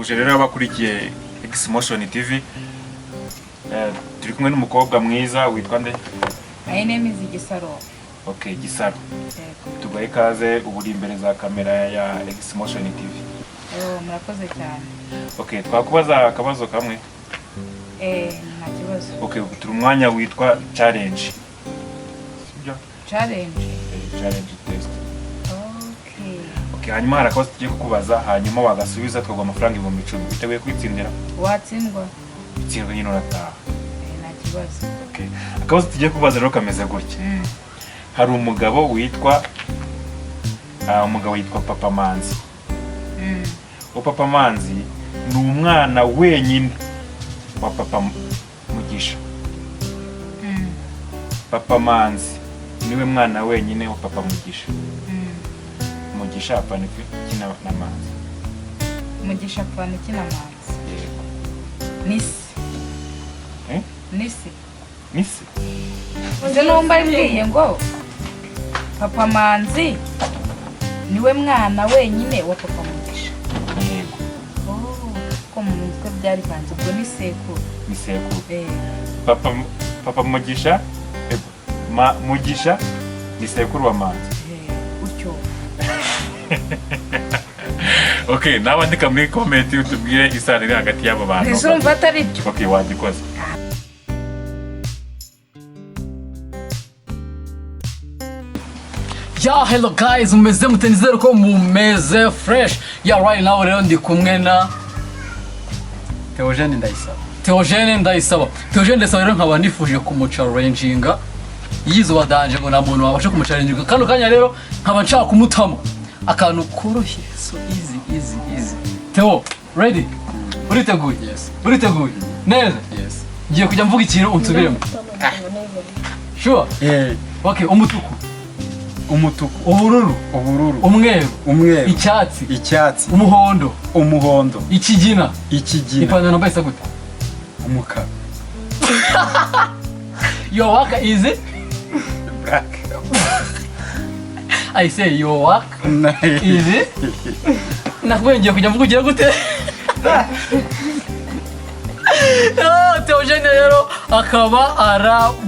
Ndabasuhuje rero abakurikiye Xmotion TV. Turi kumwe n'umukobwa mwiza witwa nde? My name is Gisaro. Okay, Gisaro. Yego. Tugahe ikaze, ubu uri imbere za kamera ya Xmotion TV. Oh, murakoze cyane. Okay, twakubaza akabazo kamwe? Nta kibazo. Okay, ubu turi umwanya witwa challenge. Sibyo? Challenge. Challenge test. Okay. Okay, hanyuma hari akabazo tugiye kukubaza, hanyuma wagasubiza tukaguha amafaranga 10,000. Witeguye kwitsindira? Watsindwa? Utsindwa nyine urataha. Nta kibazo. Okay. Akabazo tugiye kubaza rero kameze gutya. Hari umugabo witwa umugabo yitwa Papa Manzi. Uwo Papa Manzi ni umwana wenyine wa Papa Mugisha. Papa Manzi niwe mwana wenyine wa Papa Mugisha. Mugisha apana iki na Manzi? Mugisha apfana iki na Manzi? Yego. Nisi. Eh? Nisi. Nisi? Uzi numba mbwiye ngo Papa Manzi niwe mwana wenyine wa Papa Mugisha. Yego. Oh, ko mu mutwe byari vanze, ubwo ni sekuru. Ni sekuru. Eh. Papa Mugisha, ma Mugisha ni sekuru wa Manzi. Utyo. Okay, nawe andika muri comment utubwire isano iri hagati y'abo bantu. Ese urumva atari byo? Okay, wagikoze. Ya, hello guys, mumeze mute? Nizere ko mumeze fresh. Ya, right now rero ndi kumwe na Theogene Ndayisaba. Theogene Ndayisaba. Theogene Ndayisaba rero nkaba nifuje kumuchallenginga yizuba danje, ngo nta muntu wabasha kumuchallenginga kano kanya. Rero nkaba nshaka kumutamo akantu koroshye, so easy, easy, easy. Theo, ready? Uriteguye? Yes. Uriteguye neza? Yes. Ngiye kujya mvuga ikintu unsubiremo. Sure? Eh. Okay, umutuku. Umutuku. Ubururu. Ubururu. Umweru. Umweru. Icyatsi. Icyatsi. Umuhondo. Umuhondo. Ikigina. Ikigina. Ipantaro nambaye isa gute? Umukara. Your work is Black. I say your work is. Nakubwiye ngiye kujya mvuga ugira gute? Ah, Theogene rero akaba arabu.